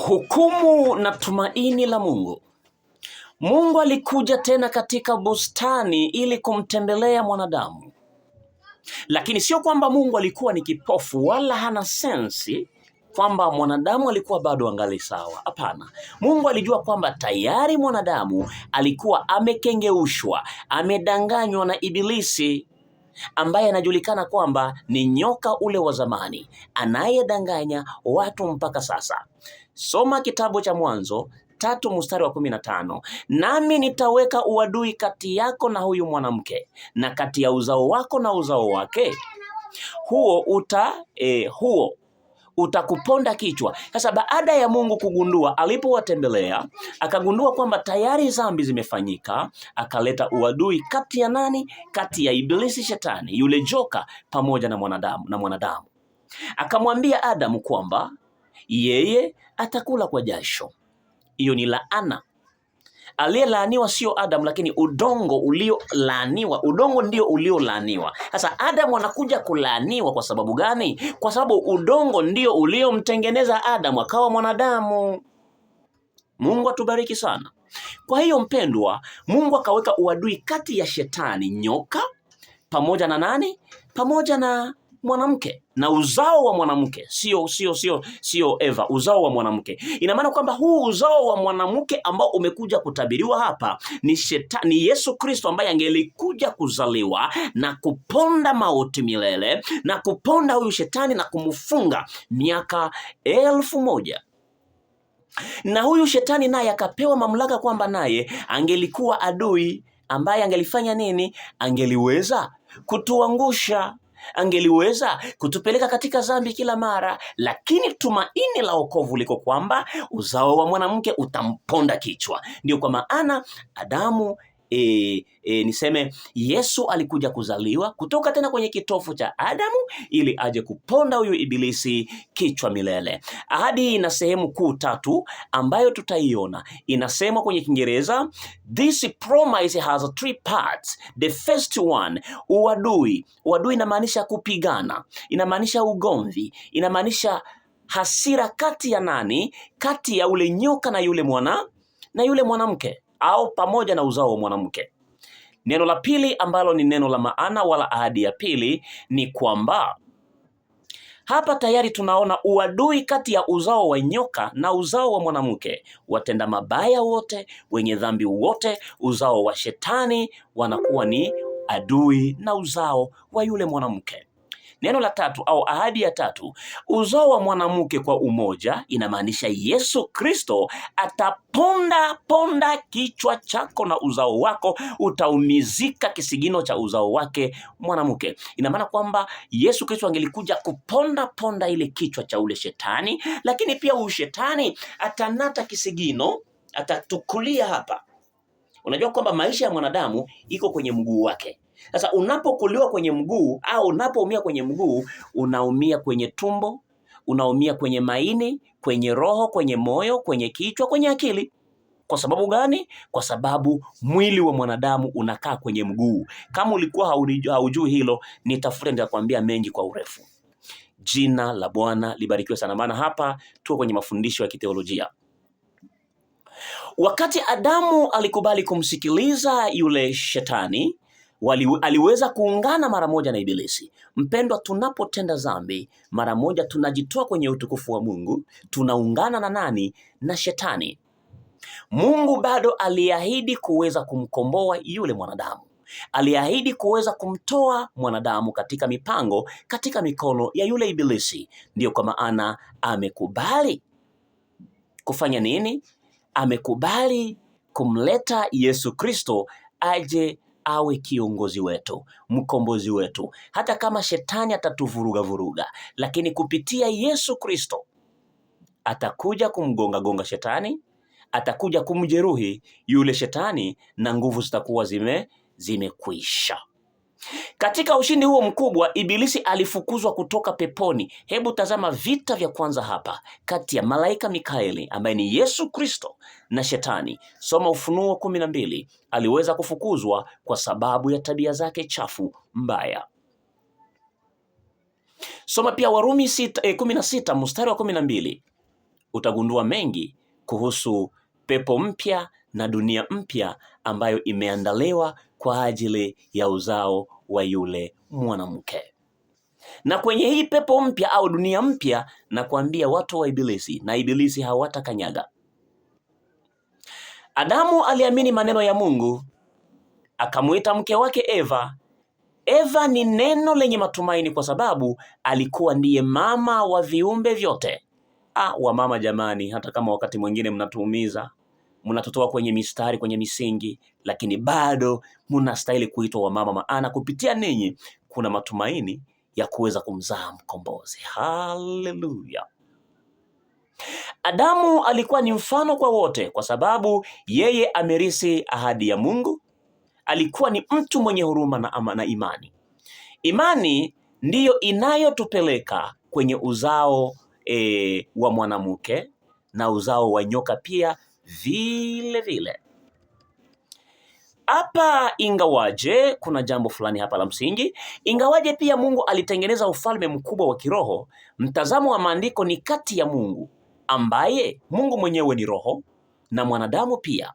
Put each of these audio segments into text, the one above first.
Hukumu na tumaini la Mungu. Mungu alikuja tena katika bustani ili kumtembelea mwanadamu, lakini sio kwamba Mungu alikuwa ni kipofu wala hana sensi kwamba mwanadamu alikuwa bado angali sawa. Hapana, Mungu alijua kwamba tayari mwanadamu alikuwa amekengeushwa, amedanganywa na Ibilisi ambaye anajulikana kwamba ni nyoka ule wa zamani anayedanganya watu mpaka sasa. Soma kitabu cha Mwanzo 3 mstari wa 15, nami nitaweka uadui kati yako na huyu mwanamke na kati ya uzao wako na uzao wake, huo utakuponda kichwa. Sasa baada ya Mungu kugundua, alipowatembelea akagundua kwamba tayari dhambi zimefanyika, akaleta uadui kati ya nani? Kati ya Ibilisi Shetani, yule joka, pamoja na mwanadamu. Akamwambia Adamu kwamba yeye atakula kwa jasho. Hiyo ni laana. Aliyelaaniwa sio Adamu, lakini udongo uliolaaniwa. Udongo ndio uliolaaniwa. Sasa Adamu anakuja kulaaniwa kwa sababu gani? Kwa sababu udongo ndio uliomtengeneza Adamu akawa mwanadamu. Mungu atubariki sana. Kwa hiyo mpendwa, Mungu akaweka uadui kati ya Shetani nyoka pamoja na nani? Pamoja na mwanamke na uzao wa mwanamke, sio Eva, uzao wa mwanamke. Ina maana kwamba huu uzao wa mwanamke ambao umekuja kutabiriwa hapa ni shetani, ni Yesu Kristo ambaye angelikuja kuzaliwa na kuponda mauti milele na kuponda huyu shetani na kumfunga miaka 1000. Na huyu shetani naye akapewa mamlaka kwamba naye angelikuwa adui ambaye angelifanya nini? Angeliweza kutuangusha, angeliweza kutupeleka katika dhambi kila mara, lakini tumaini la wokovu liko kwamba uzao wa mwanamke utamponda kichwa. Ndio kwa maana Adamu niseme Yesu alikuja kuzaliwa kutoka tena kwenye kitofu cha Adamu ili aje kuponda huyu Ibilisi kichwa milele. Ahadi hii ina sehemu kuu tatu ambayo tutaiona. Inasema kwenye Kiingereza, this promise has three parts. The first one, uadui. Uadui inamaanisha kupigana, inamaanisha ugomvi, inamaanisha hasira kati ya nani? Kati ya ule nyoka na yule mwana na yule mwanamke, au pamoja na uzao wa mwanamke. Neno la pili ambalo ni neno la maana wala ahadi ya pili ni kwamba hapa tayari tunaona uadui kati ya uzao wa nyoka na uzao wa mwanamke. Watenda mabaya wote, wenye dhambi wote, uzao wa shetani wanakuwa ni adui na uzao wa yule mwanamke. Neno la tatu au ahadi ya tatu, uzao wa mwanamke kwa umoja, inamaanisha Yesu Kristo ataponda ponda kichwa chako na uzao wako utaumizika kisigino cha uzao wake mwanamke. Ina maana kwamba Yesu Kristo angelikuja kuponda ponda ile kichwa cha ule shetani, lakini pia huyu shetani atanata kisigino, atatukulia hapa. Unajua kwamba maisha ya mwanadamu iko kwenye mguu wake. Sasa unapokuliwa kwenye mguu au unapoumia kwenye mguu, unaumia kwenye tumbo, unaumia kwenye maini, kwenye roho, kwenye moyo, kwenye kichwa, kwenye akili. Kwa sababu gani? Kwa sababu mwili wa mwanadamu unakaa kwenye mguu. Kama ulikuwa haujui hilo, nitafute nitakwambia mengi kwa urefu. Jina la Bwana libarikiwe sana, maana hapa tuko kwenye mafundisho ya kiteolojia. Wakati Adamu alikubali kumsikiliza yule shetani, aliweza kuungana mara moja na Ibilisi. Mpendwa, tunapotenda dhambi mara moja tunajitoa kwenye utukufu wa Mungu, tunaungana na nani? Na shetani. Mungu bado aliahidi kuweza kumkomboa yule mwanadamu. Aliahidi kuweza kumtoa mwanadamu katika mipango, katika mikono ya yule Ibilisi. Ndiyo kwa maana amekubali kufanya nini? Amekubali kumleta Yesu Kristo aje awe kiongozi wetu, mkombozi wetu. Hata kama shetani atatuvuruga vuruga, lakini kupitia Yesu Kristo atakuja kumgonga gonga shetani, atakuja kumjeruhi yule shetani na nguvu zitakuwa zimekwisha. Katika ushindi huo mkubwa, Ibilisi alifukuzwa kutoka peponi. Hebu tazama vita vya kwanza hapa kati ya malaika Mikaeli ambaye ni Yesu Kristo na shetani. Soma Ufunuo 12. Aliweza kufukuzwa kwa sababu ya tabia zake chafu mbaya. Soma pia Warumi 16 mstari wa 12. Utagundua mengi kuhusu pepo mpya na dunia mpya ambayo imeandaliwa kwa ajili ya uzao wa yule mwanamke. Na kwenye hii pepo mpya au dunia mpya, nakwambia watu wa Ibilisi na Ibilisi hawatakanyaga. Adamu aliamini maneno ya Mungu, akamuita mke wake Eva. Eva ni neno lenye matumaini kwa sababu alikuwa ndiye mama wa viumbe vyote. Ah, wamama jamani, hata kama wakati mwingine mnatuumiza, mnatutoa kwenye mistari, kwenye misingi, lakini bado mnastahili kuitwa wamama, maana kupitia ninyi kuna matumaini ya kuweza kumzaa mkombozi. Haleluya! Adamu alikuwa ni mfano kwa wote, kwa sababu yeye amerisi ahadi ya Mungu. Alikuwa ni mtu mwenye huruma na imani. Imani ndiyo inayotupeleka kwenye uzao wa mwanamke na uzao wa nyoka pia vile vile. Hapa ingawaje kuna jambo fulani hapa la msingi, ingawaje pia Mungu alitengeneza ufalme mkubwa wa kiroho, mtazamo wa maandiko ni kati ya Mungu ambaye Mungu mwenyewe ni roho na mwanadamu pia.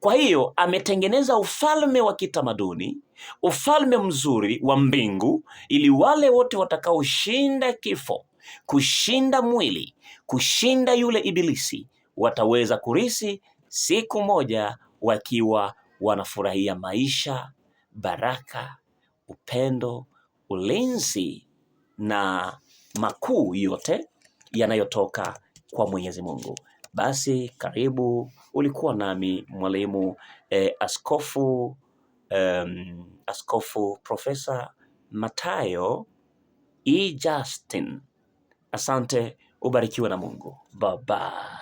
Kwa hiyo ametengeneza ufalme wa kitamaduni, ufalme mzuri wa mbingu, ili wale wote watakaoshinda kifo, kushinda mwili, kushinda yule ibilisi, wataweza kurisi siku moja wakiwa wanafurahia maisha, baraka, upendo, ulinzi na makuu yote yanayotoka kwa Mwenyezi Mungu. Basi karibu, ulikuwa nami mwalimu Askofu Askofu Profesa Matayo E. Justin. Asante, ubarikiwe na Mungu. Bye bye.